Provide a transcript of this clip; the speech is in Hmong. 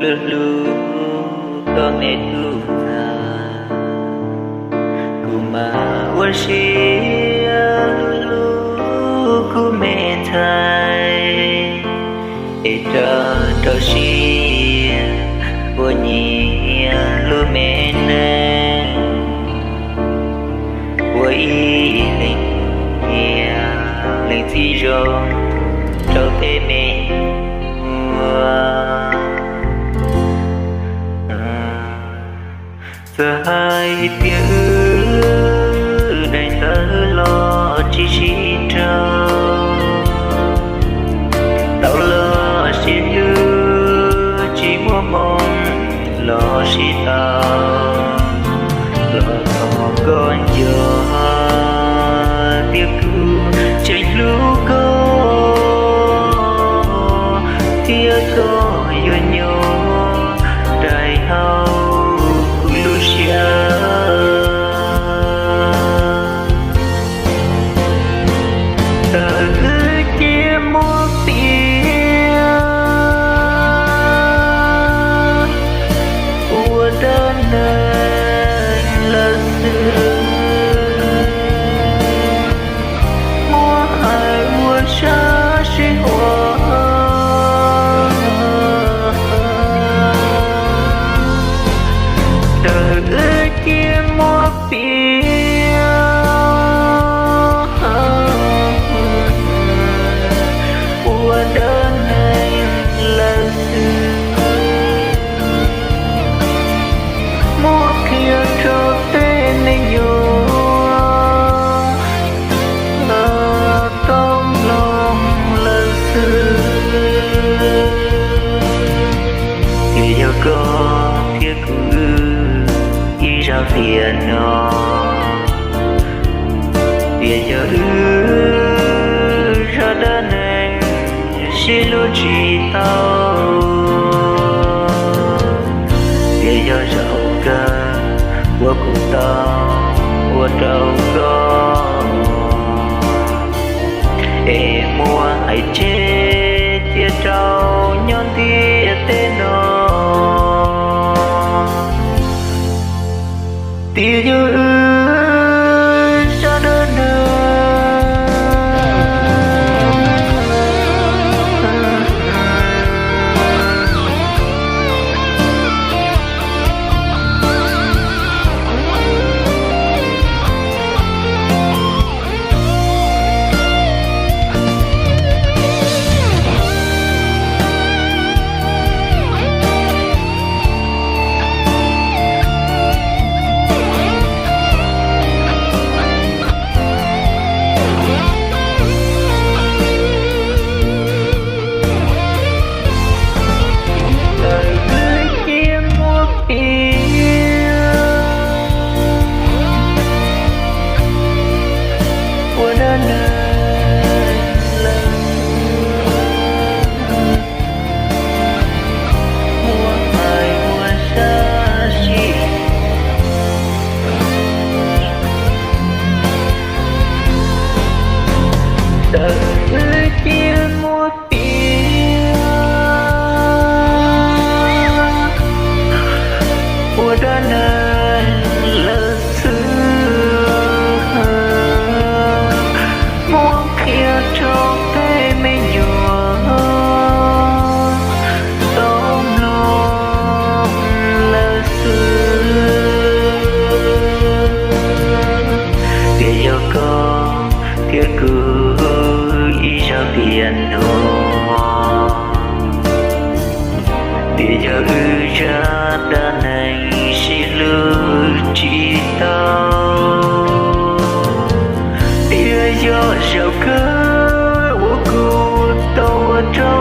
Hlub hlub koj me tub, kuv mam ua siab hlub hlub kuv me ntxhais, es rau rau siab ua nyiam lub me neej, ua ib leeg niam leej txiv zoo rau tej me nyuam. Txawm hais tias wb daim ntawv los tsis sib raug, tau los sib hlub tsis muaj hmoo los sib tau, los thov koj nco tias kuv tseem hlub koj, thiab koj yuav nyob daim hauv kuv lub siab. Txawm wb cia muab piav ua dab neeg lawm xwb, muab hais ua sab sib huam. Txawm wb cia muab piav ua dab neeg lawm xwb, muab qhia rau tej me nyuam tau mloog lawm xwb. Vim yog koj thiab kuv ib zaj tiam no, vim yog wb zaj dab neeg sib hlub tsis tau, vim yog zaum kawg uas kuv tau ua rau koj, es muab hais tseg cia rau nyob ntiaj teb no. Tiam yog wb sab dab neeg ua dab neeg lawm xwb, muab qhia rau tej me nyuam tau mloog lawm xwb. Vim yog koj thiab kuv ib zaj tiam no, vim yog wb zaj dab neeg sib hlub tsis tau, thiab yog zaum kawg uas kuv tau ua rau